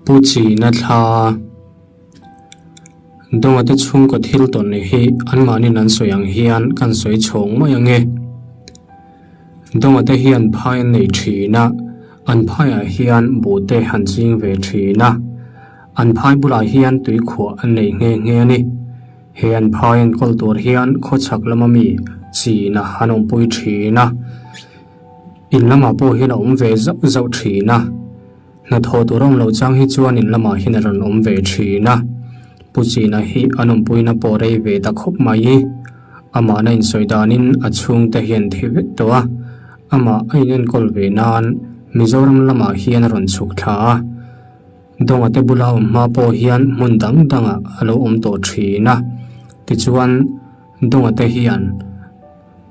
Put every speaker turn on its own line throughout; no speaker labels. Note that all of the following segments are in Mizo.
Pu China thla Dawnga te chhungkaw thil tawn hi anmahniin an sawi ang hian kan sawi chhawng mai ang e. Dawnga te hian phai an nei thin a, an phaiah hian buh te an ching ve thin a. An phai bulah hian tuikhuah an nei nghe nghe a ni. He an phai enkawl tur hian khawchhak lama mi China an awmpui thin a. In lamah pawh hian a awm ve zauh zauh thin a. Hnathawh tur a awm loh chang hi chuan in lamah hian a rawn awm ve thin a. Pu China hi an awmpuina pawh rei ve ta khawp mai. Amahna insawi danin a chhungte hian thi vek tawh a. Amah a inenkawl ve nan Mizoram lamah hian a rawn chhuk thla a. Dawnga te bula awm hma pawh hian hmun dang dangah a lo awm tawh thin a. Tichuan Dawnga te hian.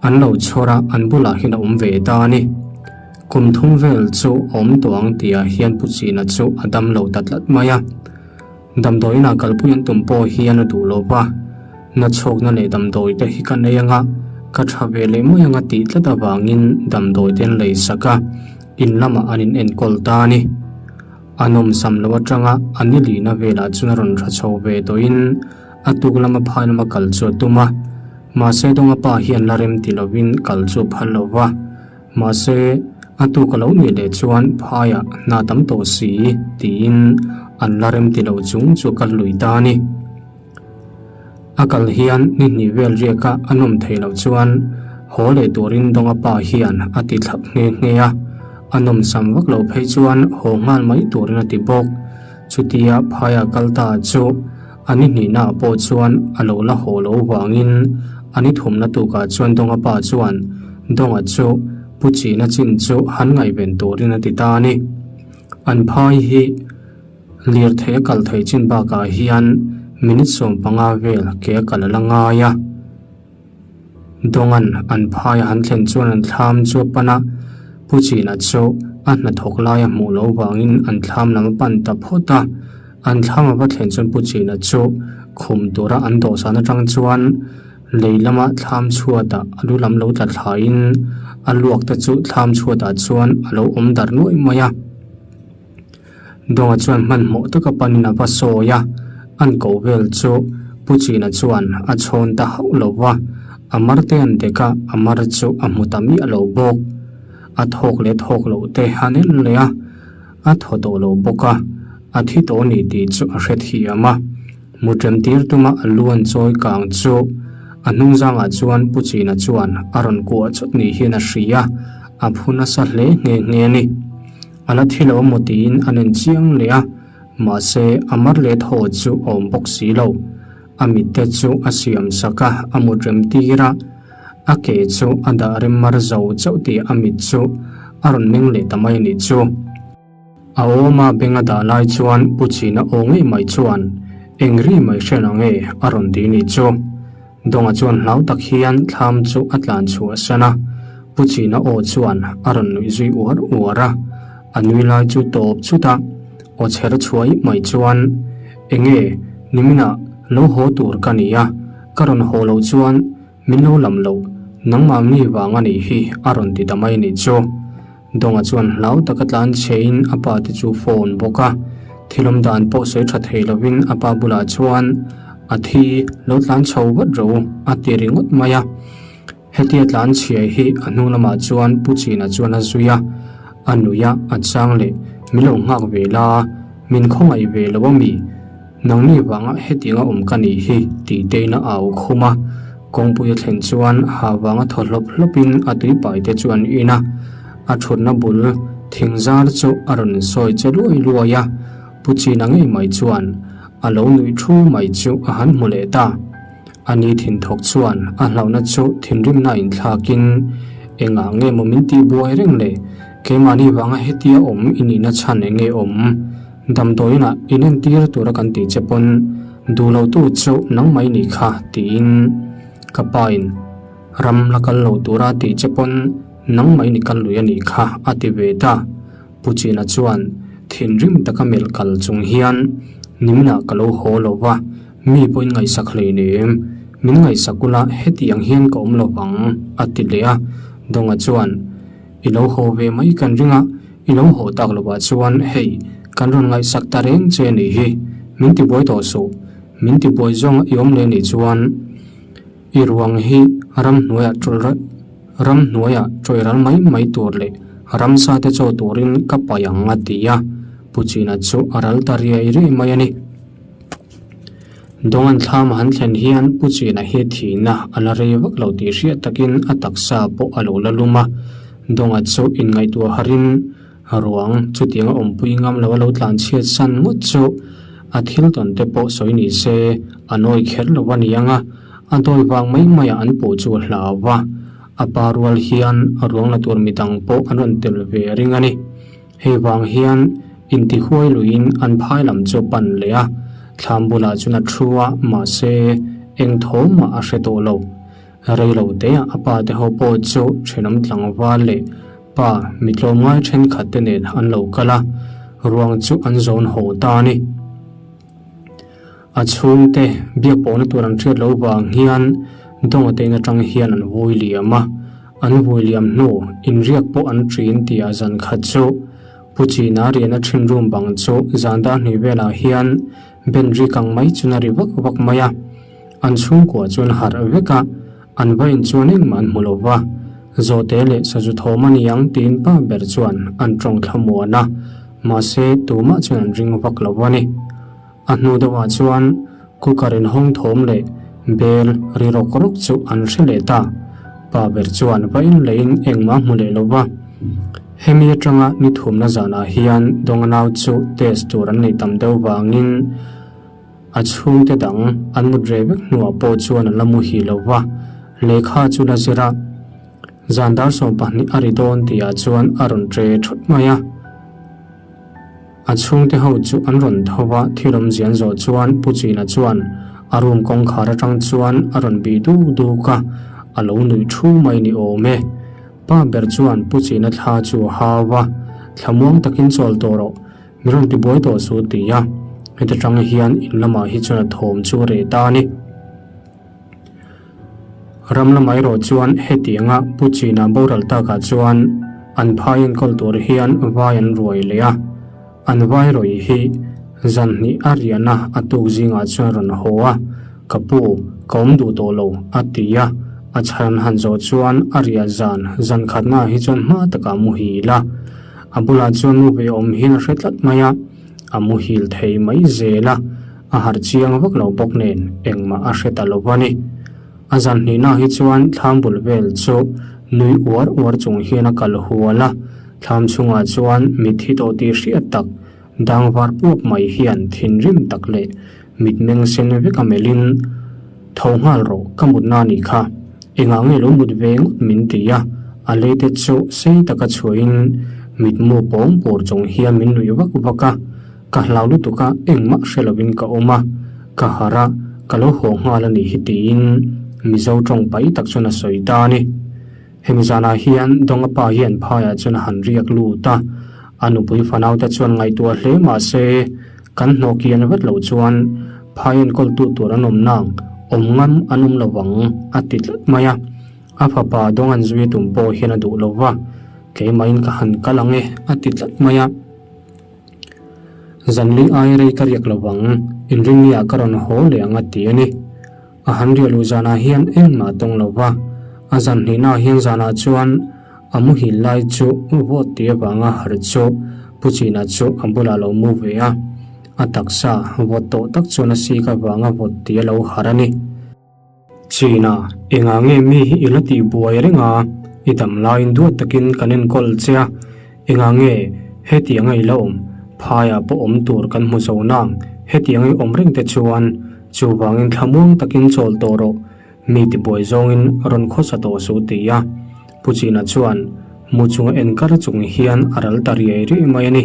An lo chhawr a, an bulah hian a awm ve ta a ni. Kum thum vel chu a awm tawh ang tihah hian Pu China chu a dam lo ta tlat mai a. Damdawiinah kalpui an tum pawh hian a duh lo va, na chhawkna leh damdawi te hi ka nei anga, ka tha ve leh mai anga tih tlat avangin damdawi te an lei sak a, in lamah an in enkawl ta a ni. A nawmsam lo atanga a ni lihna velah chuan a rawn tha chho ve tawhin a tuk lama phai lama kal chu a tum a. Mahse Dawnga pa hian la rem ti lovin kal chu a phal lo va. Mahse a tuk a lo nih leh chuan phaiah hna tam tawh si tiin an la rem ti lo chung chu a kal lui ta a ni. A kal hian ni hnih vel riaka a nawm theih loh chuan haw leh turin Dawnga pa hian a ti thlap nghe nghe a. A nawm sam vak loh phei chuan haw nghal mai turin a ti bawk. Chutia phaia kal ta chu a ni hnihnaah pawh chuan a lo la haw lo vangin a ni thumna tukah chuan Dawnga pa chuan Dawnga chu Pu China chin chu han ngaihven turin a ti ta a ni. An phai hi Lirthei a kal theih chin bakah hian minute 15 vel ke a kal a la ngai a. Dawnga'n an phai a han thlen chuan an thlam chu a pan a, Pu China chu a hnathawk lai a hmuh loh vangin an thlam lam a pan ta phawt a. An thlam a va thlen chuan Pu China chu khum tura an dawhsan atang chuan lei lama thlam chhuatah a lu lam lo tla thlaiin a luak te chu thlam chhuatah chuan a lo awm darh nuaih mai a. Dawnga chuan hmanhmawh taka panin a va sawi a, an ko vel chu Pu China chuan a chhawn ta hauh lo va, a mar te an dek a, a mar chu a hmu ta miah lo bawk. A thawk leh thawk loh te a nelh leh a, a thaw tawh lo bawk a, a thi tawh a ni tih chu a hrethiam a. Muṭem tir tuma a lu an chawi kang chu a hnung zangah chuan Pu China chuan a rawn kuah chawt ni hian a hria, a phu nasa hle nghe nghe a ni. A la thi lo amaw tiin an en chiang leh a, mahse a mar leh thaw chu a awm bawk si lo. A mit te chu a siam sak a, a mut rem tir a, a ke chu a dah rem mar zo chauh tih a mit chu a rawn meng leh ta mai a nih chu. A awma beng a dah lai chuan Pu China aw ngei mai chuan, Eng ri mai hriat ang e a rawn ti nih chu. Dawnga chuan hlau tak hian thlam chu a tlan chhuah san a, Pu China aw chuan a rawn nuih zui uar uar a, a nui lai chu tawp chut a, aw chher chhuai mai chuan, Enge, niminah lo haw tur ka ni a, ka rawn haw loh chuan min lo lam loh, nangmah mi vang a nih hi a rawn ti ta mai nih chu. Dawnga chuan hlau taka tlan chhein a pa te chu phone bawk a, thilawm dan pawh sawi tha thei lovin a pa bulah chuan a thi lo tlan chho vat ro a ti ringawt mai a. Hetia tlan chhia hi a hnung lamah chuan Pu China chuan a zui a, a nui a, a chang leh min lo nghak ve la, min khawngaih ve lo a mi? Nangni vanga hetianga awm ka nih hi tih tein a au khum a, kawngpui a thlen chuan ha vanga thaw hlawp hlawpin a tuipai te chu an in a, a thutna bul thing zar chu a rawn sawi che luai luai a, Pu China ngei mai chuan a lo nuih thu mai chu a han hmu leh ta. A ni thinthawk chuan a hlauhna chu thinrimna inthlakin engah nge maw min tih buai reng le, keimahni vanga hetia awm i nihna chhan eng nge awm? Damdawiinah inentir tura kan tih che pawn duh lo tu chu nang mai nih kha tiin ka pain ram la kal lo tura tih che pawn nang mai ni kal lui a nih kha a ti ve ta. Pu China chuan thinrim taka melh kal chung hian niminah ka lo haw lo va, mi pawhin ngaihsak hlei nem, min ngaihsak ula hetiang hian ka awm lo vang a ti leh a. Dawnga chuan I lo haw ve mai kan ring a, i lo haw tak lovah chuan hei. Kan rawn ngaihsak ta reng che a nih hi, min tibuai tawh suh. Min tibuai zawng i awm leh nih chuan i ruang hi ramhnuaiah tawlh ramhnuaiah tawih ral mai mai tur leh ramsa te chaw turin ka paih ang a ti a, Pu China chu a ral ta riai riai mai a ni. Dawngan thlam a han thlen hian Pu China hi thihna a la rei vak lo tih hriat takin a taksa pawh a lo la lum a, Dawnga chu inngaihtuah harin ruang chutiang a awmpui ngam lo a lo tlan chhiat san ngawt chu a thil tawn te pawh sawi ni se a nawi kher lo a ni ang a, a dawi vang mai maiah an puh chu a hlau a, a pa rual hian ruang la tur midang pawh an rawn tel ve ring a ni. Hei vang hian intihuai luiin an phai lam chu pan leh a, thlam bulah chuan a thu a, mahse eng tho mah a hre tawh lo. Rei lo teah a pa te ho pawh chu thenawm tlangval leh pa mi tlawmngai thenkhat te nen an lo kal a, ruang chu an zawn haw ta a ni. A chhungte biak pawhna tur an hriat loh vang hian Dawnga te in atang hian an vui liam a, an vui liam hnu inriak pawh an ṭin tih a zan khat chu Pu China riahna ṭhin room bang chu zan dar hnih velah hian ben ri kang mai chuan a ri vak vak mai a, an chhungkua chuan harh vek a, an va in chuan engmah an hmu lo va, Zawhte leh sazu thawm a ni ang tiin pa ber chuan an ṭawng thlamuan a, mahse tumah chuan an ring vak lo a ni. A hnu deuhah chuan cooker in hawng thawm leh bel ri rawk rawk chu an hre leh ta. Pa ber chuan va in leh in engmah hmu leh lo va. Hemi atanga ni thumna zanah hian Dawnga nau chu test tur an neih tam deuh vangin a chhungte dang an mut reh vek hnuah pawh chuan a la muhil lo va, lehkha chu la zir a. Zan dar 12 a ri dawn tihah chuan a rawn ṭe thut mai a. A chhungte ho chu an rawn tho a, thil awmzia an zawh chuan Pu China chuan a room kawngkhar atang chuan a rawn bih duk duk a, a lo nuih thu mai ni awm e. Pa ber chuan Pu China thla chu a hau a, Thlamuang takin chawl tawh rawh, mi rawn tibuai tawh suh ti a, heta tang hian in lamah hi chuan a thawm chu a reh ta a ni. Ram lamah erawh chuan hetianga Pu China boral takah chuan an phai enkawl tur hian vai an ruai leh a, an vai rawih hi zan hnih a riahna a tuk zingah chuan rawn haw a, Ka pu, ka awm duh tawh lo, a ti a, a chhan an han zawh chuan a riah zan zan khatnaah hi chuan hma takah a muhil a, a bulah chuan nu ve awm hian a hre tlat mai a, a muhil thei mai zel a. A harh chiang vak lo bawk nen engmah a hre ta lo a ni. A zan hnihna hi chuan thlam bul vel chu nui uar uar chung hian a kal hual a, thlam chhungah chuan mitthi tawh tih hriat tak dang var puak mai hian thinrim tak leh mitmeng sen vek a melhin, Tho nghal rawh, ka mutna a nih kha. Engah nge lo mut ve ngawt min ti a, a lei te chu sei taka chhuahin mitmu pawng pur chung hian min nuih vak vak a. Ka hlau lutuk a, engmah hre lovin ka awm a, ka harh a, ka lo haw nghal a nih hi tiin Mizo tawng pai tak chuan a sawi ta a ni. Hemi zanah hian Dawnga pa hian phaiah chuan a han riak lut a, a nupui fanaute chuan ngaihtuah hle mah se kan hnawh kian vat loh chuan phai enkawltu tur an awm nang, awm ngam an awm lo vang a ti tlat mai a. A fapa Dawnga'n zui tum pawh hian a duh lo va, keimahin ka han kal ang e a ti tlat mai a. Zanli ai rei ka riak lo vang, inrinni-ah ka rawn haw leh ang a ti a ni. A han riah luh zanah hian engmah a tawng lo va, a zan hnihnaah hian zanah chuan a muhil lai chu vawt tih avanga harh chu Pu China chu a bulah lo mu ve a, a taksa vawt tawh tak chuan a sik avanga vawt tih a lo harh a ni. China, engah nge mi hi i la tih buai reng a, i dam laiin duat takin kan enkawl che a, engah nge hetianga i la awm, phaiah pawh awm tur kan hmu zo nang, hetianga i awm reng te chuan chuvangin thlamuang takin chawl tawh rawh, mi tibuai zawngin rawn khawsa tawh suh ti a, Pu China chuan mu chunga enkar chung hian a ral ta riai riai mai a ni.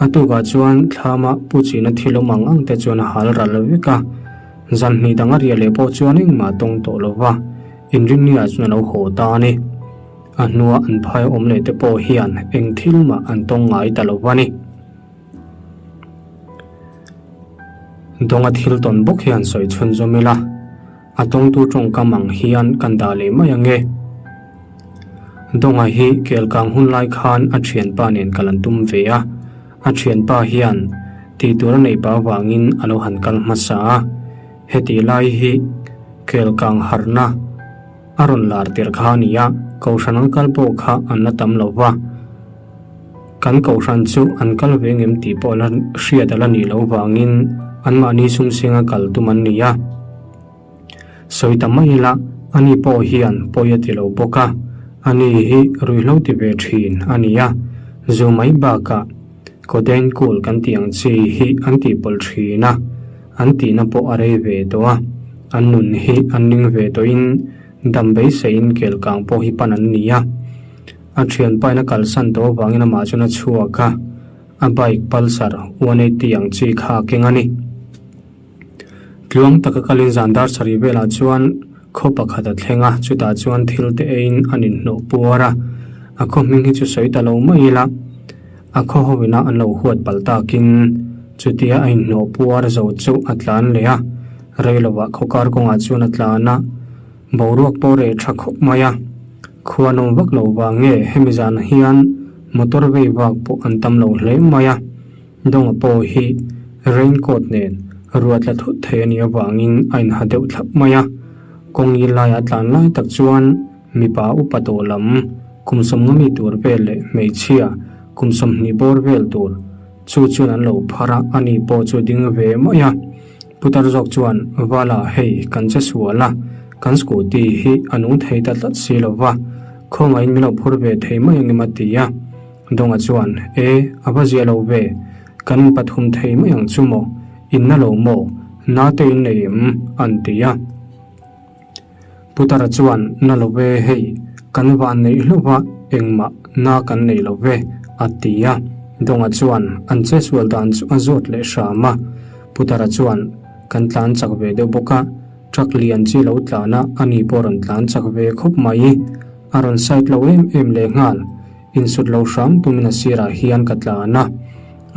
A tukah chuan thlama Pu China thil awm ang ang te chuan a hal ral vek a. Zan hnih dang a riah leh pawh chuan engmah a tawng tawh lo va, inrinni ah chuan a lo haw ta a ni. A hnua an phai awm leh te pawh hian eng thil mah an tawng ngai ta lo va ni. Dawnga thil tawn bawk hian sawi chhunzawm ila, a tawngtu tawngkam ang hian kan dah leh mai ang e. Dawnga hi kelkang hun lai khan a thianpa nen kal an tum ve a. A thianpa hian tih tur a neih pah avangin a lo han kal hmasa a, heti lai hi kelkang harhna a rawn lar tirh kha a ni a, kohhran an kal pawh kha an la tam lo va, kan kohhran chu an kal ve ngem tih pawh la hriat a la nih loh vangin anmahni sumsenga kal tum an ni a. Sawi ta mai ila, ani pawh hian pawi a ti lo bawk a, ani hi ruihhlo ti ve thin a ni a, zu mai bakah Codeine kul kan tih ang chi hi an tihpawlh thin a, an tihna pawh a rei ve tawh a, an nun hi an ning ve tawhin dam beiseiin kelkang pawh hi pan an ni a. A thianpain a kalsan tawh avangin amah chuan a chhuak a, a bike Pulsar 180 ang chi kha a keng a ni. Tluang taka kalin zan dar sarih velah chuan khaw pakhat a thleng a, chutah chuan thil te eiin an inhnawh puar a. A khaw hming hi chu sawi ta lo mai ila, a khaw ho ina an lo huat palh takin chutia a inhnawh puar zo chu a tlan leh a. Rei lovah khaw kar kawngah chuan a tlan a, boruak pawh reh tha khawp mai a. Khua nawm vak lo vang nge hemi zanah hian motor vei vak pawh an tam lo hle mai a. Dawnga pawh hi rain coat nen ruat la thut thei a nih avangin a inha deuh thlap mai a. Kawng ngil laia tlan lai tak chuan mipa upa tawh lam kum sawmnga mi tur vel leh hmeichhia kum 20 bawr vel tur chu chuan an lo phar a, ani pawh chu ding ve mai a. Putar zawk chuan Vala hei kan che sual a, kan scooty hi a nung thei ta tlat si lo va, khawngaihin min lo phur ve thei mai ang em a ti a. Dawnga chuan, E, a va zia lo ve, kan in pathum thei mai ang chu maw, in na lo maw, na te in nei em? an ti a. Putara chuan, Na lo ve, hei, kan van neih hlauh va, engmah na kan nei lo ve, a ti a. Dawnga chuan an chesual dan chu a zawt leh hram a. Putara chuan, Kan tlan chak ve deuh bawk a, truck lian chi lo tlan a, ani pawh rawn tlan chak ve khawp mai, a rawn side lo em em lehnghal. Insut lo hram tumin a sirah hian ka tlan a,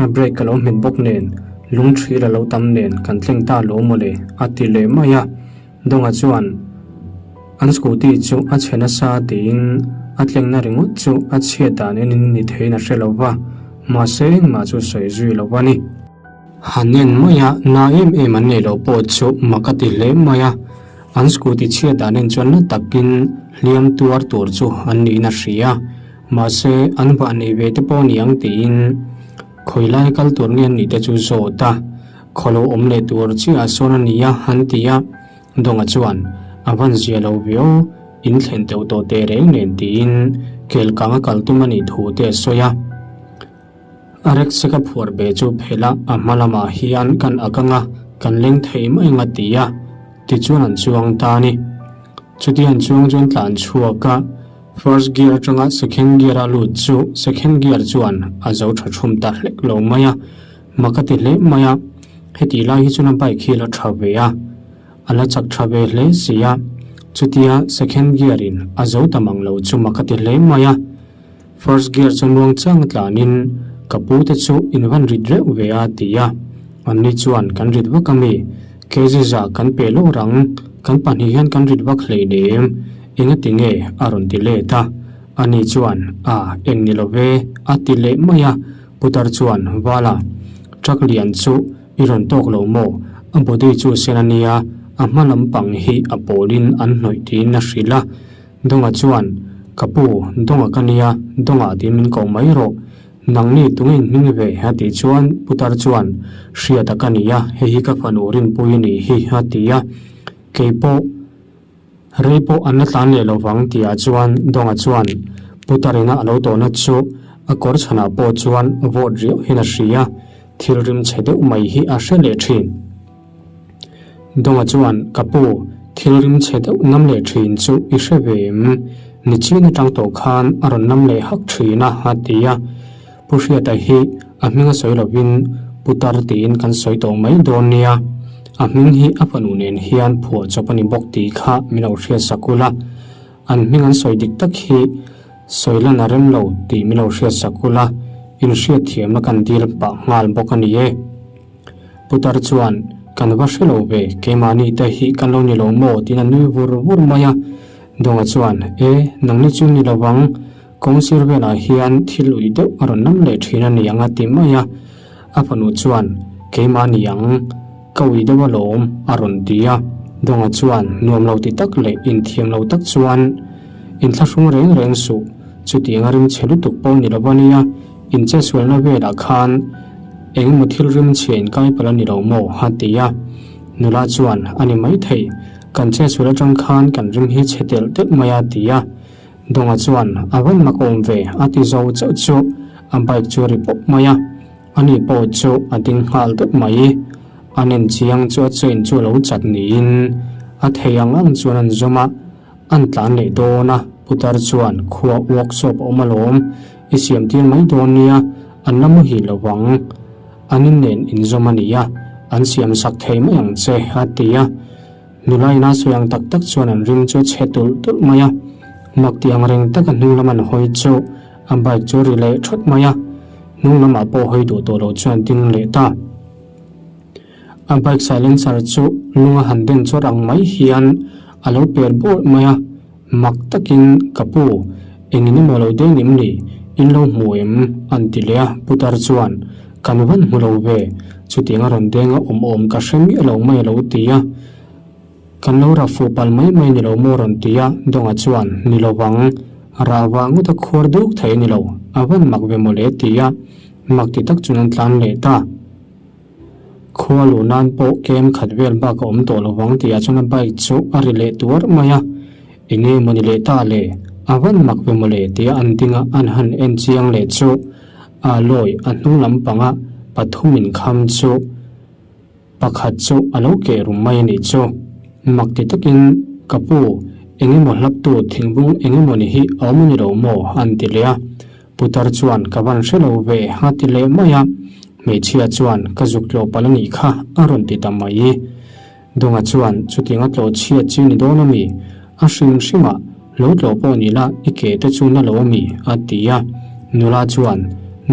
a brake ka lo hmet bawk nen, lung thil a lo tam nen kan thleng ta lo mawle a ti leh mai a. Dawnga chuan an scooty chu a chhe nasa tiin a tlengna ringawt chu a chhiat dan enin ni theiin a hre lo va, mahse engmah chu sawi zui lo a ni. Han en mai a, na em em an nei lo pawh chu mak a ti hle mai a. An scooty chhiat dan en chuan na takin hliam tuar tur chu an niin a hria. Mahse, an vah nei ve te pawh niang tiin khawi lai kal tur nge an nih te chu zawt a, khaw lo awm leh tur chiah sawn a ni a han ti a. Dawnga chuan a van zia lo viau, in thlen teuh tawh teh reng nen tiin kel kang a kal tum a nih thu te a sawi a. A rek sek a phuar be chu phelh a, a hma lamah hian kan ak anga kan leng thei mai anga ti a, tichuan an chuang ta a ni. Chuti an chuang chuan tlan chhuak a, first gear atanga second gear a lut chu second gear chuan a zo tha thum ta hlek lo mai a, mak a ti hle mai a, heti lai hi chuan a bike hi a la tha ve a, a la chak tha ve hle si a, chutia second gear in a zo ta mang lo chu mak a ti hle mai a. First gear chu muang chang tlanin ka pu te chu in van rit reuh ve a ti a, anni chuan kan rit vak a mi, kg za kan pe lo rang, kan pahnih hian kan rit vak hlei nem, engati nge a rawn ti let a, ani chuan a eng ni lo ve a ti leh mai a, putar chuan Vala truck lian chu i rawn tawk lo maw, a body chu sen a nia, a hma lampang hi a pawlin an hnawih tiin a hrilh a. Dawnga chuan, Ka pu, Dawnga ka nia, Dawnga tiin min ko mai rawh. Nangni tunge in hming ve? a tih chuan Putar chuan, Hriata ka nia, hei hi ka fanu Rinpui a nih hi, a ti a. Kei pawh rei pawh an la tlan leh lo vang tihah chuan Dawnga chuan Putar ina a lo tawhna chu a kawr chhanah pawh chuan vawt riauh hian a hria, thil rim chhe deuh mai hi a hre leh thin. Dawnga chuan, Ka pu, thil rim chhe deuh nam leh thin chu i hre ve em? Nichin atang tawh khan a rawn nam leh hak thin a, a ti a. Pu Hriata hi a hming a sawi lovin Putar tiin kan sawi tawh mai dawn nia. A hming hi a fanu nen hian phuah chawp a ni bawk tih kha min lo hriat sak ula. An hming an sawi dik tak hi sawi lan a rem lo tih min lo hriat sak ula, inhriatthiamna kan dil pah nghal bawk a ni e. Putar chuan, Kan va hre lo ve, keimahni te hi kan lo ni lo maw? tiin a nui vur vur mai a. Dawnga chuan, E, nangni chu ni lo vang. Kawng sir velah hian thil ui deuh a rawn lam leh thin a ni ang a ti mai a. A fanu chuan, Keimah ni ang, ka ui deuh alawm, a rawn ti a. Dawnga chuan nuam lo ti tak leh inthiam lo tak chuan, Inthlahrung reng reng suh, chutiang a rimchhe lutuk pawh ni lo a nia, inchesualna velah khan eng emaw thil rimchhe inkai palh a ni lo maw? a ti a. Nula chuan, A ni maithei, kan chesual atang khan kan rim hi chhe telh telh mai a ti a. Dawnga chuan a van mak awm ve a ti zo chauh chu a bike chu a ri pawp mai a, ani pawh chu a ding nghal deuh mai. A nen chiang chu a chain chu a lo chat niin a thei ang ang chuan an zawm a, an tlan leh dawn a, putar chuan khua workshop a awm alawm, i siam tir mai dawn nia, an la muhil lo vang, an in nen inzawm a nia, an siam sak thei mai ang che a ti a. Nula ina sawi ang tak tak chuan an ring chu a chhe tulh tulh mai a, mak tih ang reng taka hnung lam an hawi chu a bike chu a ri leh thawt mai a, hnung lamah pawh hawi duh tawh lo chuan ding leh ta. A bike silencer chu lung a han den chawt ang mai hian a lo per bawrh mai a, mak takin ka pu, engin emaw lo deng em ni, in lo hmu em? an ti leh a, putar chuan Kan van hmu lo ve, chutiang a rawn deng a awm awm ka hre miah lo mai a lo ti a. Kan lo rah fuh pal mai mai ni lo maw rawn ti a, Dawnga chuan, Ni lo vang, rah vang ngawt a khuar duk thei a ni lo, a van mak ve mawle ti a, mak ti tak chuan an tlan leh ta. Khua luh nan pawh kem khat vel bak a awm tawh lo vang tih ah chuan a bike chu a ri leh tuar mai a, enge mawni leh ta le, a van mak ve mawle tia an ding a an han en chiang leh chu a lawi a hnung lampanga pathum inkham chu pakhat chu a lo keh rum mai a nih chu. Mak ti takin ka pu eng emaw hlaptu thingbung eng emaw ni hi a awm a ni lo maw an ti leh a. Putar chuan ka van hre lo ve a ti leh mai a, hmeichhia chuan ka zuk tlawh palh a nih kha a rawn ti ta mai. Dawnga chuan chutiang a tlawh chhiat chi ni dawn a mi? A hrim hrimah lo tlawh pawh ni la i ke te chu na lo a mi? a ti a. Nula chuan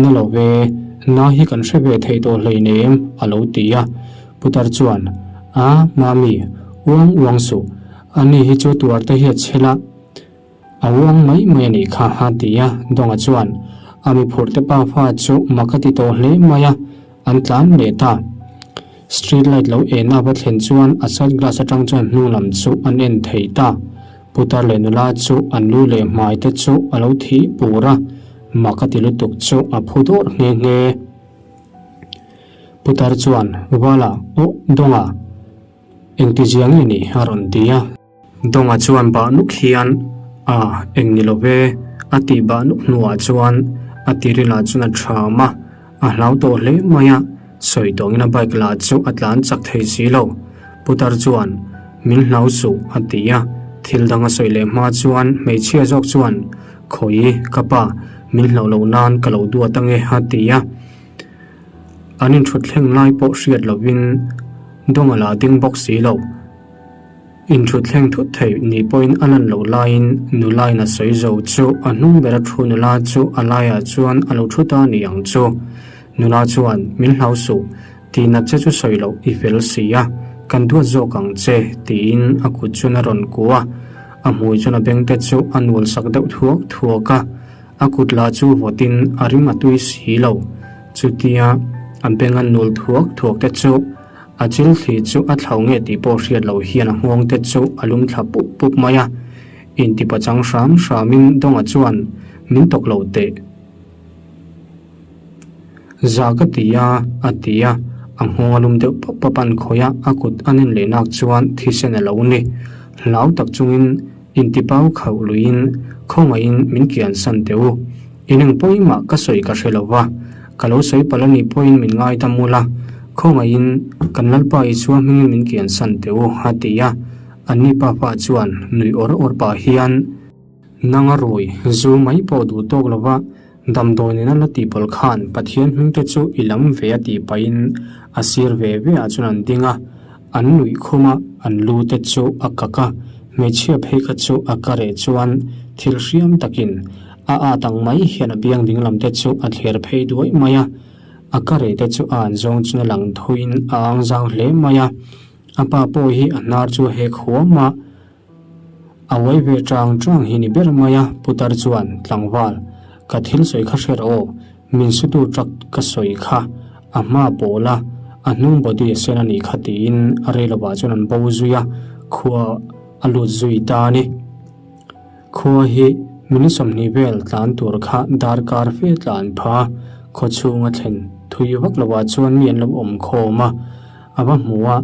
na lo ve, na hi kan hre ve thei tawh hleinem a lo ti a. Putar chuan a, mami, uang uang suh, ani hi chu tuar te hi a chhel a, A uang mai mai a nih kha a ti a, Dawnga chuan a mi phurhte pa fa chu mak a ti tawh hle mai a, an tlan leh ta. Street light lo en a va thlen chuan a side glass atang chuan hnung lam chu an en thei ta. Putar leh nula chu an lu leh hmai te chu a lo thih pur a, mak a ti lutuk chu a phu dawrh nghe nghe. Putar chuan, Vala, aw Dawnga, engtizia nge ni? a rawn ti a. Dawnga chuan bah nuk hian, A, eng ni lo ve, a tih bah nuk hnuah chuan a tirilah chuan a ṭham a, a hlau tawh hle mai a, sawi tawngin a bike lah chu a tlan chak thei si lo. Putar chuan, Min hlau suh, a ti a, thil dang a sawi leh hma chuan hmeichhia zawk chuan, Khawi, ka pa, min hlauh loh nan ka lo duat ange, a ti a. An inṭhut thleng lai pawh hriat lovin Dawnga lah ding bawk si lo. Inthutthleng thut theih ni pawhin a lan loh laiin nulain a sawi zo chu a hnung bera thu nula chu a laiah chuan a lo thu ta ni ang chu. Nula chuan, Min hlau suh, tihnat che chu sawi loh i fel si a, kan duat zawk ang che, tiin a kut chuan a rawn ku a. A hmui chuan a bengte chu a nual sak deuh thuak thuak a, a kut lah chu vawtin a ring a tui si lo. Chutia a beng a nul thuak thuak te chu A chil thli chu a thlo nge tih pawh hriat loh hian a nghawng te chu a lum thla pup pup mai a. Intipachang hram hramin Dawnga chuan min tawk lo teh. Za ka ti a, a ti a. A nghawng a lum deuh pap pap an khawih a, a kut a nen leh nak chuan thisen a lo ni. Hlau tak chungin intipau khauh luiin khawngaihin min kiansan teh u. In eng pawimah ka sawi ka hre lo va, ka lo sawi palh a nih pawhin min ngaidam ula, khawngaihin kan Lalpa Isua hmingin min kiansan teh u, a ti a. Anni pafa chuan nui awr awr pah hian, Nanga rui, zu mai pawh duh tawk lo va, damdawi nena la tih pawlh khan Pathian hming te chu i lam ve a tih pahin a sir ve ve ah chuan an ding a, an nuih khum a, an lu te chu a kak a, hmeichhia phei kha chu a ka reh chuan thil hriam takin A at ang mai hian a biang dinglam te chu a thler phei duai mai a, a ka reh te chu a an zawng chun a lang thuiin a ang zang hle mai a. A pa pawh hi a hnar chu a hek huam a. A uai ve chang chang hi ni ber mai a, putar chuan, Tlangval, ka thil sawi kha hre rawh aw, min sutu truck ka sawi kha a hma pawl a, a hnung body a sen a nih kha tiin a rei lovah chuan an bo zui a, khua a lut zui ta a ni. Khua hi minute 20 vel tlan tur kha darkar fe tlan pha a, khaw chhunga thlen thui vak lovah chuan mi an lo awm khawm a, a va hmu a,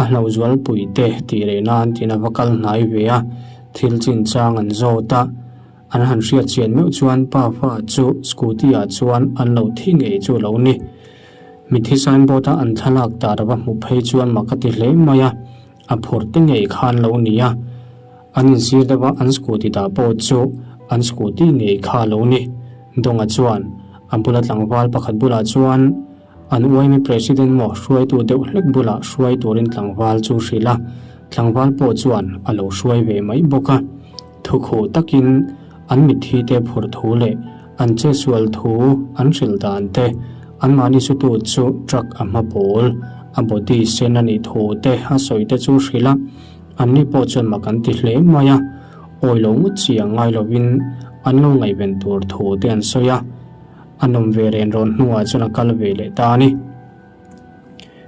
a hlauhzual pui te tih leh nan tiin a va kal hnai ve a, thil chinchang an zawt a, an han hriat chian meuh chuan pa fa chu scooty ah chuan an lo thi ngei chu a lo ni. Mitthi signboard a an thlalak tar a va hmuh phei chuan mak a ti hle mai a, a phur te ngei khan lo ni a, an insir deuh a an scooty dah pawh chu an scooty ngei kha a lo ni. Dawnga chuan a bula tlangval pakhat bulah chuan An uaimi President maw hruaitu deuh hlek bulah hruai turin tlangval chu hrilh a, tlangval pawh chuan a lo hruai ve mai bawk a. Thukhuh takin an mitthi te phurh thu leh an chetsual thu an hrilh dan te, anmahni sutu chu truck a hma pawl, a body sen a nih thu te a sawi te chu hrilh a, anni pawh chuan mak an ti hle mai a, awi lo ngawt chi ang ngai lovin an lo ngaihven tur thu te an sawi a. A nawm ve ren rawn hnuah chuan a kal ve leh ta a ni.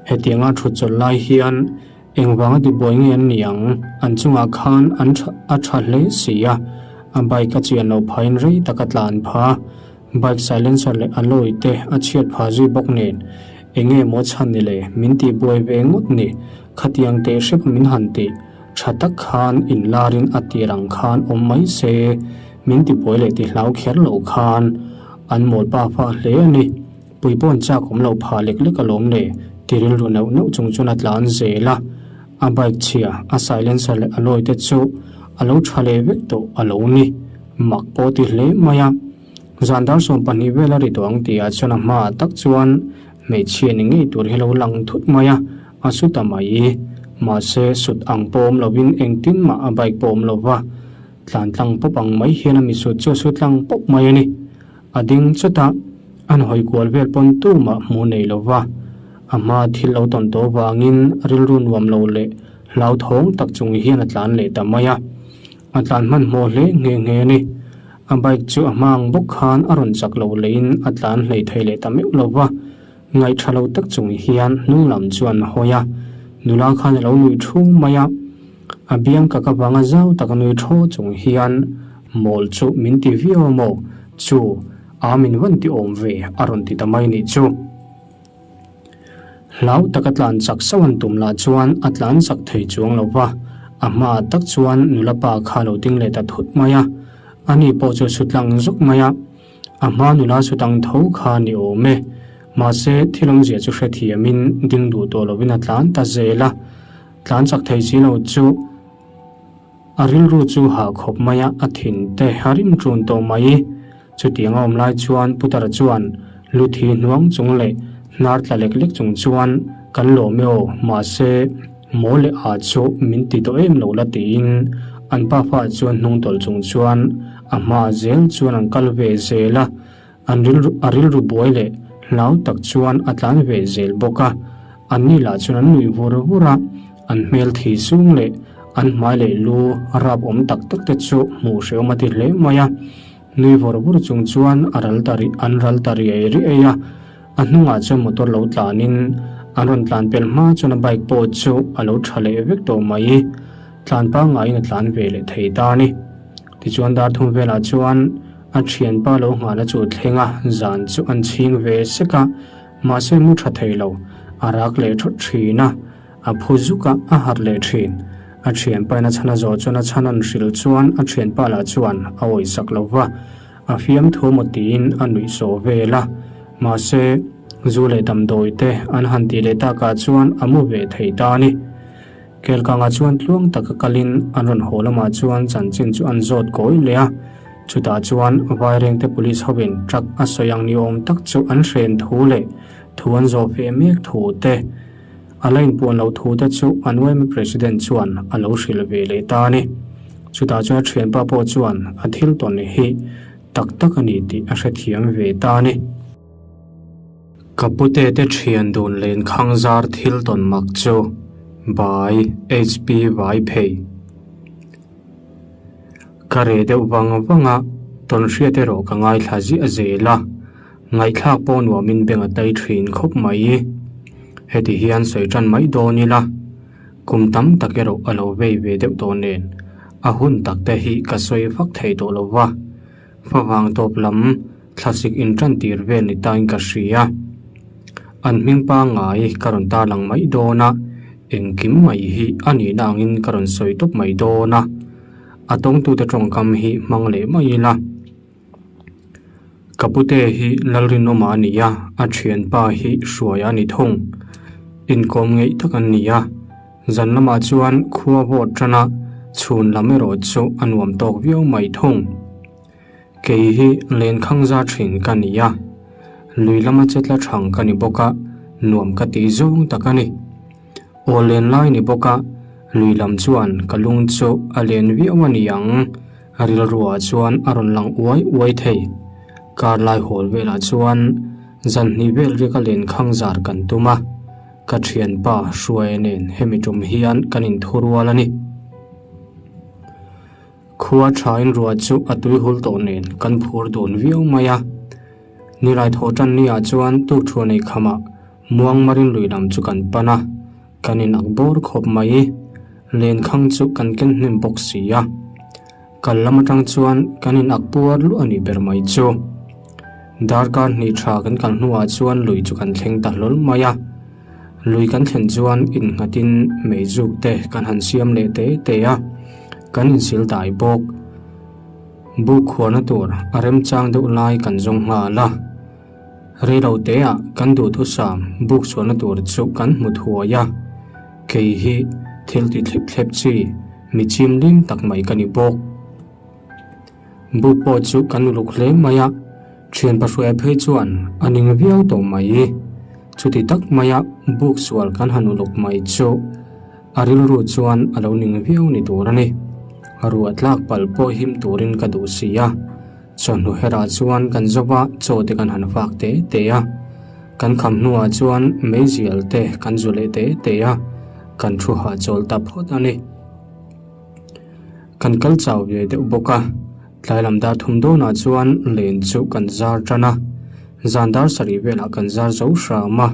Hetianga thut chawlh lai hian engvanga tibuai nge an ni ang? An chungah khan an tha a tha hle si a, a bike a chian loh phahin rei tak a tlan pha a, bike silencer leh alloy te a chhiat pha zui bawk nen enge maw chhan ni le min tihbuai ve ngawt ni, khatiang teh hrep min han tih tha tak khan inlarin a tir ang khan awm mai se. Min tibuai leh tihlau kher lo khan an mawl pa fa hle a ni. Pui pawn chak awm lo pha lek lek alawm le ti rilru neuh neuh chung chuan a tlan zel a. A bike chhia, a silencer leh alloy te chu a lo tha leh vek tawh a lo ni. Mak pawh ti hle mai a. Zan dar 12 vel a ri tawh ang tihah chuan a hmaah tak chuan hmeichhia ni ngei tur hi a lo lang thut mai a, a su ta mai. Mahse sut ang pawh awm lovin engtin mah a bike pawh awm lo va. Tlan tlang pawp ang mai hian a misut chu a su tlang pawp mai a ni. A ding chawt a, an hawi kual vel pawn tumah hmu nei lo va. A hma thil lo tawn tawh vangin rilru nuam lo leh hlauthawng tak chung hian a tlan leh ta mai a. A tlan hmanhmawh hle nghe nghe a ni. A bike chu a hma ang bawk khan a rawn chak lo leiin a tlan hlei thei leh ta meuh lo va. Ngaihṭha lo tak chung hian hnung lam chuan a hawi a, nula khan a lo nui ṭhu mai a. A biang ka ka vanga zau tak a nui ṭhaw chung hian mawl chu min ti viau a maw? Chu, a min vawn ti awm ve a rawn ti ta mai nih chu. Hlau taka tlan chak sauh an tum lah chuan a tlan chak thei chuang lo va, a hmaah tak chuan nula pa kha a lo ding leh ta thut mai a, ani pawh chu a su tlang zuk mai a. A hma nula chu tang tho kha ni awm e. Mahse, thil awmzia chu hrethiamin ding duh tawh lovin a tlan ta zel a. Tlan chak thei si lo chu a rilru chu hah khawp mai a, a thin te a rim ṭun tawh mai. Chutiang a awm lai chuan Putara chuan lu thi hnuang chung leh hnar tla lek lek chung chuan kan lawm e aw, mahse, maw leh a chu min ti tawh em lo la tiin an pafa chuan hnung tawlh chung chuan a hma zel chuan an kal ve zel a, an rilru a rilru buai leh hlau tak chuan a tlan ve zel bawk a, anni lah chuan an nuih vur vur a, an hmel thi sung leh an hmai leh lu rap awm tak tak te chu hmuh hrehawm a ti hle mai a, nui vur vur chung chuan a ral ta ri an ral ta riai riai a, a hnungah chuan motor lo tlanin an rawn tlan pel hma chuan a bike pawh chu a lo tha leh vek tawh mai, tlan pangaiin a tlan ve leh thei ta a ni. Tichuan dar thum velah chuan a thianpa lo nghahna chu thleng a, zan chu an chhing ve sek a, mahse mu tha thei lo, a rak leh thawt thin a, a phu zuk a, a harh leh thin. A thianpa in a chhan a zawh chuan a chhan an hrilh chuan a thianpa lah chuan a awisak lo va, a fiamthu maw tiin a nuih sawh vel a, mahse zu leh damdawi te an han tih leh takah chuan a mu ve thei ta a ni. Kelkangah chuan tluang taka kalin an rawn haw lamah chuan chanchin chu an zawt kawi leh a, chutah chuan Vairengte Police hovin truck a sawi ang ni awm tak chu an hren thu leh thu an zawh ve mek thu te, a la inpuan loh thu te chu an yma President chuan a lo hrilh ve leh ta a ni. Chutah chuan a thianpa pawh chuan a thil tawn hi tak tak a ni tih a hrethiam ve ta a ni. Ka pute te thian dun len khang zar thil tawn mak chu by HP Vaiphei. Ka reh deuh vang vang a, tawnhriat erawh ka ngaithla ziah zel a, ngaihthlak pawh nuamin beng a tai thin khawp mai. Heti hian sawi tan mai dawn ila, kum tam tak erawh a lo vei ve deuh tawh nen, a hun tak te hi ka sawi vak thei tawh lo va, favang tawp lam thlasik intan tir vel ni tain ka hria. An hming pangngai ka rawn tarlang mai dawn a, engkim mai hi a nihna angin ka rawn sawi tawp mai dawn a, a tawngtute tawngkam hi hmang leh mai ila. Ka pute hi Lalrinawma a ni a, a thianpa hi Hruaia a ni thung. Inkawm ngeih tak an ni a, zan lamah chuan khua vawt tan a, chhun lam erawh chu a nuam tawk viau mai thung. Kei hi lenkhang za thin ka ni a, lui lama che tla thang ka ni bawk a, nuam ka tih zawng tak a ni. Aw len lai ni bawk a, lui lam chuan ka lung chu a len viau a ni ang, rilruah chuan a rawn lang uai uai thei. Kar lai hawl velah chuan zan hnih vel riaka lenkhang zar kan tum a, ka thianpa Hruaia nen hemi tum hian kan inthurual a ni. Khua thain ruah chu a tui hul tawh nen kan phur dun viau mai a. Nilai thaw tan ni ah chuan tukṭhuah nei khamah Muangmarin lui lam chu kan pan a, kan in ak bawr khawp mai. Lenkhang chu kan ken hnem bawk si a. Kal lam atang chuan kan in ak puar luah a nih ber mai chu. Darkar hnih tha kan kal hnuah chuan lui chu kan thleng ta hlawl mai a. Lui kan thlen chuan innghatin meizuk te kan han siam leh te te a, kan insil dai bawk. Buk khuarna tur a remchang deuh lai kan zawng nghal a, reilo teah kan duhthusam buk chhuahna tur chu kan hmu thuai a, kei hi thil ti thlip thlep chi mi chimlim tak mai ka ni bawk. Buk pawh chu kan uluk hle mai a, thian pahruaia phei chuan a ning viau tawh mai. Chuti tak maia buk sual kan han uluk mai chu a rilru chuan a lo ning viau ni tur a ni. Ruah tlak palh pawh him turin ka duh si a, chawhnu herah chuan kan zawva chaw te kan han fak te te a. Kan kham hnuah chuan meizial te kan zu leh te te a, kan thu hahchawl ta phawt a ni. Kan kal chau ve deuh bawk a, tlai lam dar thum dawnah chuan len chu kan zar tan a, zan dar sarih velah kan zar zo hram a,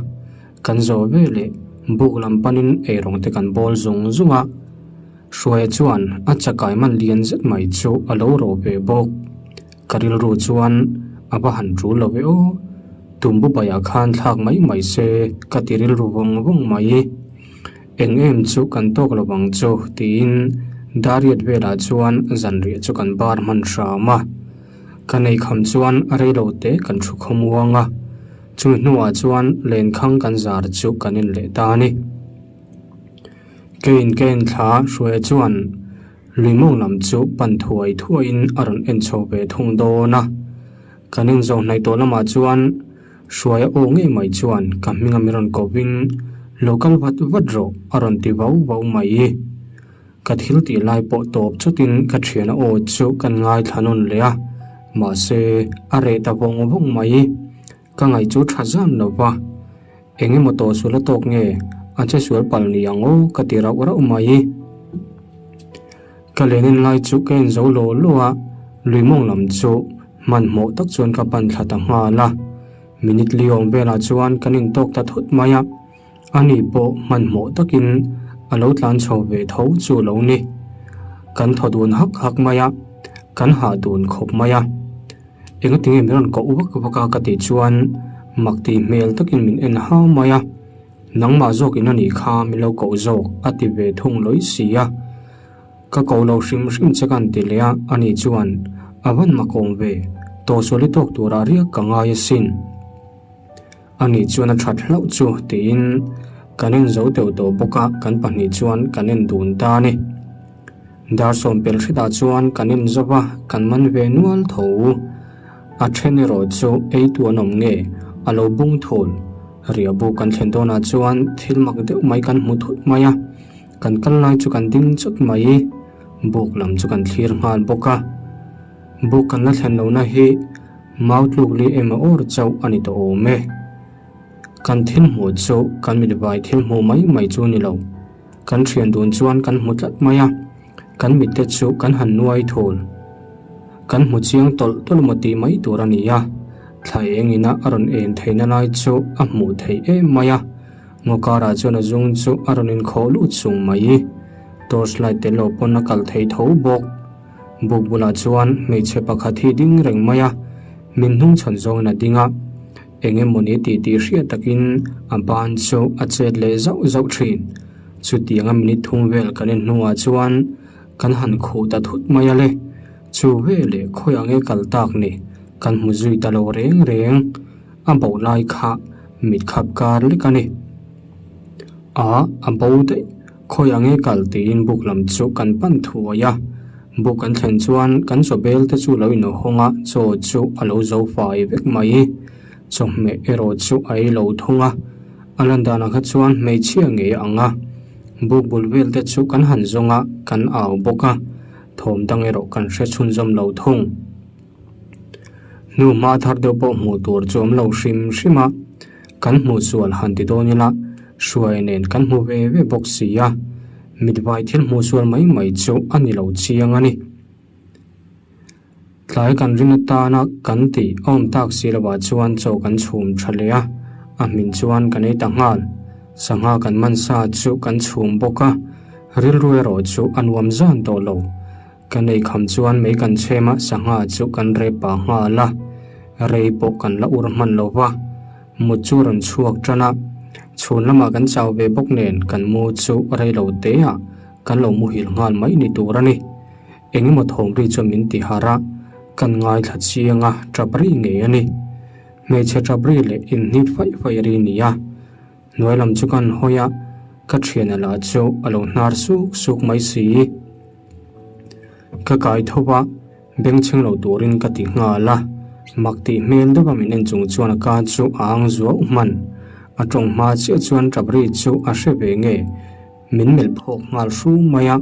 kan zawh veleh buk lam panin eirawng te kan bawl zung zung a, Hruaia chuan a chakai man lian zet mai chu a lo rawh ve bawk. Ka rilru chuan a va han tul lo ve aw, tumbu baiah khan thlak mai mai se ka ti rilru vawng vawng mai. Eng em chu kan tawk lo vang chu tiin Dariat velah chuan zanriah chu kan bar hman hram a. Ka nei kham chuan rei lo te kan thu khawmuang a, chumi hnuah chuan lenkhang kan zar chu kan en leh ta a ni. Kein ka en thla Hruaia chuan lui mawng lam chu pan thuai thuaiin a rawn en chho ve thung dawn a. Kan inzawh hnaih tawh lamah chuan Hruaia aw ngei mai chuan ka hminga min rawn kovin lo kal vat vat rawh a rawn ti vau vau mai. Ka thil tih lai pawh tawp chutin ka thiana aw chu kan ngaithla nawn leh a, mahse a reh ta vawng vawng mai. Ka ngaih chu tha zan lo va, eng emaw tawh sual a tawk nge a che sual palh ni ang aw ka ti rauh rauh mai. Ka len en lai chu ka en zo law law a, lui mawng lam chu hmanhmawh tak chuan ka pan thla ta nghal a. Minute li awm velah chuan kan intawk ta thut mai a, ani pawh hmanhmawh takin a lo tlan chho ve tho chu lo ni. Kan thaw dun hak hak mai a, kan hah dun khawp mai a. Engatinge min rawn koh vak vak a ka tih chuan mak tih hmel takin min en hau mai a. Nangmah zawkin a nih kha min lo koh zawk a ti ve thung lawi si a. Ka ko lo hrim hrim che kan ti leh a, ani chuan a van mak awm ve, tawhsual i tawk turah riak ka ngai asin. Ani chuan a that hlauh chu tiin kan en zo deuh tawh bawk a, kan pahnih chuan kan en dun ta a ni. Dar sawmpel hretah chuan kan en zo va, kan man ve nual tho. A then erawh chu ei tu an awm nge a lo bung thul. Riahbu kan thlen dawnah chuan thil mak deuh mai kan hmu thut mai a, kan kal lai chu kan ding chawt mai. Buk lam chu kan thlir nghal bawk a, buk kan la thlen lohna hi mau tluk li emaw awr chauh a ni tawh awm e. Kan thil hmuh chu kan mit vai thil hmuh mai mai chu ni lo. Kan thian dun chuan kan hmu tlat mai a, kan mitte chu kan han nuai thul. Kan hmu chiang tawlh tawlh maw tih mai tur a ni a, thla eng ina a rawn en theihna lai chu a hmuh theih em mai a. Ngaw karah chuan a zung chu a rawn inkhawh lut sung mai. Torch light tel lo pawn a kal thei tho bawk. Buk bulah chuan hmeichhe pakhat hi ding reng mai a, min hnung chhawn zawngin a ding a. Eng emawni tih tih hriat takin a ban chu a chet leh zauh zauh thin. Chutianga minute thum vel kan en hnuah chuan kan han khuh ta thut mai a le. Chu veleh khawiah nge kal tak ni kan hmu zui ta lo reng reng. A bo lai kha mit khap kar lek a ni. A, a bo daih. Khawiah nge kal tiin buk lam chu kan pan thuai a. Buk kan thlen chuan kan chaw bel te chu lo inhawng a, chaw chu a lo zo fai vek mai. Chawhmeh erawh chu a ei lo thung a, a lan danah kha chuan hmeichhia ngei a ang a. Buk bul vel te chu kan han zawng a, kan au bawk a, thawm dang erawh kan hre chhunzawm lo thung. Hnu hma thar deuh pawh hmuh tur chu awm lo hrim hrim a, kan hmuh sual han ti dawn ila hruai nen kan hmu ve ve bawk si a, mitvai thil hmuh sual mai mai chu a ni lo chiang a ni. Tlai kan ring atana kan tih a awm tak si lovah chuan chaw kan chhum tha leh a, a hmin chuan kan ei ta nghal. Sangha kan man sa chu kan chhum bawk a, rilru erawh chu a nuam zan tawh lo. Kan ei kham chuan mei kan chhem a, sangha chu kan rep pah nghal a, rei pawh kan la ur hman lo va, mut chu a rawn chhuak tan a, chhun lamah kan chau ve bawk nen kan mu chu rei lo te ah kan lo muhil nghal mai ni tur a ni. Eng emaw thawm ri chuan min ti harh a, kan ngaithla chiang a, tap ri ngei a ni. Hmeichhe tap ri leh inhnip faih faih ri ni a. Hnuai lam chu kan hawi a, ka thiana lah chu a lo hnar suk suk mai si. Ka kai tho a, bengchheng lo turin ka ti nghal a, mak tih hmel deuh a min en chung chuan a ka chu a ang zuau hman. A tawng hma chiah chuan tap ri chu a hre ve nge. Min melh phawk nghal hru mai a,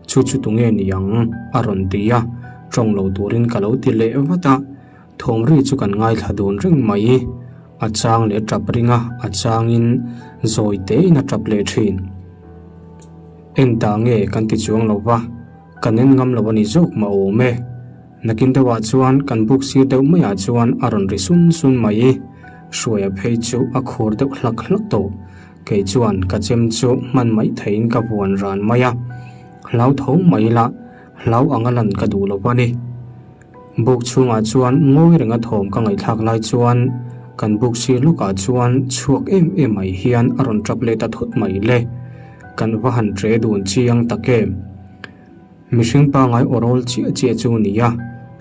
Chu chu tunge ni ang? a rawn ti a, tawng lo turin ka lo ti leh vat a, thawm ri chu kan ngaithla dun reng mai. A chang leh a tap ring a, a changin zawi tein a tap leh thin. Eng ta nge kan ti chuang lo va, kan en ngam lo a ni zawk mah awm e. Nakin deuhah chuan kan buk sir deuh maiah chuan a rawn ri sun sun mai. Hruaia phei chu a khur deuh hlak hlak tawh. Kei chuan ka chem chu hman mai theiin ka vuan ran mai a, hlau tho mai ila hlau anga lan ka duh lo a ni. Buk chhungah chuan ngawi renga thawm ka ngaihthlak lai chuan kan buk sir lawkah chuan chhuak em em mai hian a rawn tap leh ta thut mai le. Kan va han tre dun chiang tak em. Mihring pangai aw rawl chiah chiah chu ni a,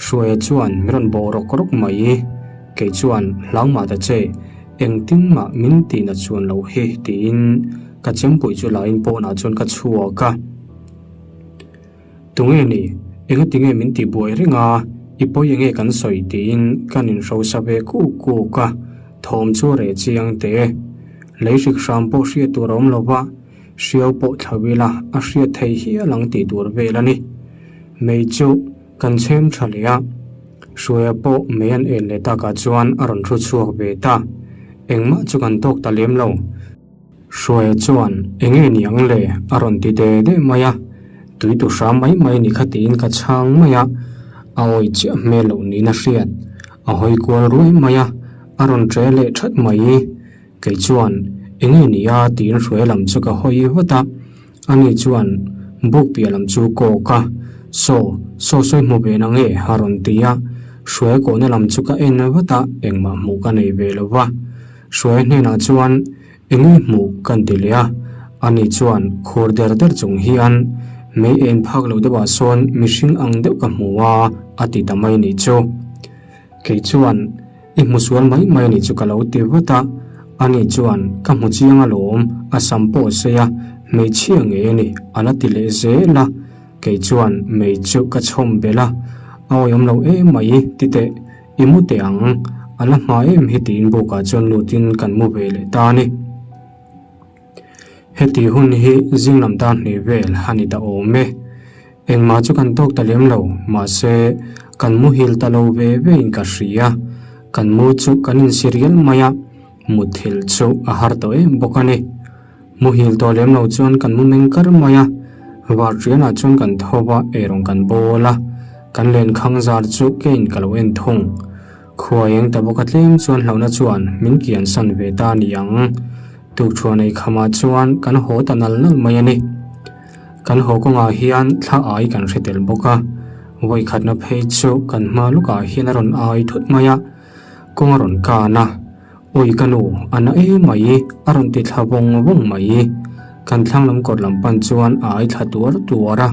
Hruaia chuan min rawn bawh rawk rawk mai. Kei chuan hlau mah ta che, engtin mah min tihna chuan loh hi tiin ka chempui chu lain pawnah chuan ka chhuak a. Tunge ni, engati nge min tih buai reng a, i pawi enge kan sawi tiin kan inhrosa ve kuk kuk a, thawm chu a reh chiang teh e. Lei hrik hram pawh hriat tur a awm lo va. Hriau pawh thla ila a hriat theih hial ang tih tur vel a ni. Mei chu kan chhem tha leh a, Hruaia pawh mei an en leh takah chuan a rawn thu chhuak ve ta. Engmah chu kan tawk ta lem lo. Hruaia chuan eng nge ni ang le a rawn ti de de mai a, tui tu hram mai mai ni kha tiin ka chhang mai a, a awi chiah hmel loh niin a hriat. A hawi kual ruai mai a, a rawn tre leh that mai. Kei chuan, Eng nge ni a? tiin hruai lam chu ka hawi vat a. Ani chuan buk piah lam chu kawk a, Saw, saw sawi hmu ve na nge? a rawn ti a. Hruai kawhna lam chu ka en vat a, engmah hmuh ka nei ve lo va. Hruai hnenah chuan, Eng nge hmuh? kan ti leh a. Ani chuan khur der der chung hian, Mei en phak lo deuhah sawn mihring ang deuh ka hmu a, a ti ta mai nih chu. Kei chuan, I hmu sual mai mai anih chu ka lo ti vat a, ani chuan, Ka hmu chiang alawm, a sam pawh a sei a, hmeichhia ngei a ni, a la ti leh zel a. Kei chuan mei chu ka chhawm belh a, A awihawm lo em mai, ti teh, i mu teh ang, a la hma em hi tiin bukah chuan lutin kan mu ve leh ta a ni. Heti hun hi zing lam tan hnih vel a ni ta awm e. Engmah chu kan tawk ta lem lo, mahse kan muhil ta lo ve ve in ka hria. Kan mu chu kan insi rial mai a, mutthilh chu a har tawh em bawk a ni. Muhil tawh lem lo chuan kan mu meng kar mai a, varṭianah chuan kan tho va, eirawng kan bawl a. Kan lenkhang zar chu kein ka lo en thung. Khua eng ta bawk a tlem chuan hlauhna chuan min kian san ve ta a ni ang. Tukṭhuan ei khamah chuan kan haw ta nal nal mai a ni. Kan haw kawngah hian thla ai kan hre tel bawk a, vawikhatna phei chu kan hma lukah hian a rawn ai thut mai a, kawng a rawn kan a, Awi ka nu, a na em mai, a rawn ti thla vawng vawng mai. Kan thlang lam kawt lam pan chuan a ai thla tuar tuar a,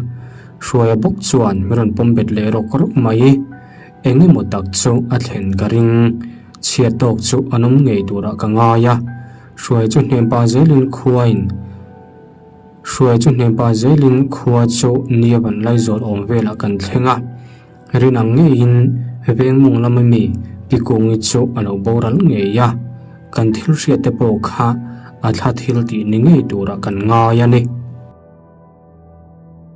Hruaia bawk chuan min rawn pawm bet leh rawk rawk mai. Eng emaw tak chu a thlen ka ring, chhiat tawk chu an awm ngei turah ka ngai a, Hruaia chu hnem pah zelin khuain, Hruai chu hnem pah zelin khua chu nia van lai zawl awm velah kan thleng a, rin ang ngeiin veng mawng lama mi Pi Kungi chu a lo boral ngei a, kan thil hriat te pawh kha a thla thil tih ni ngei turah kan ngai a ni.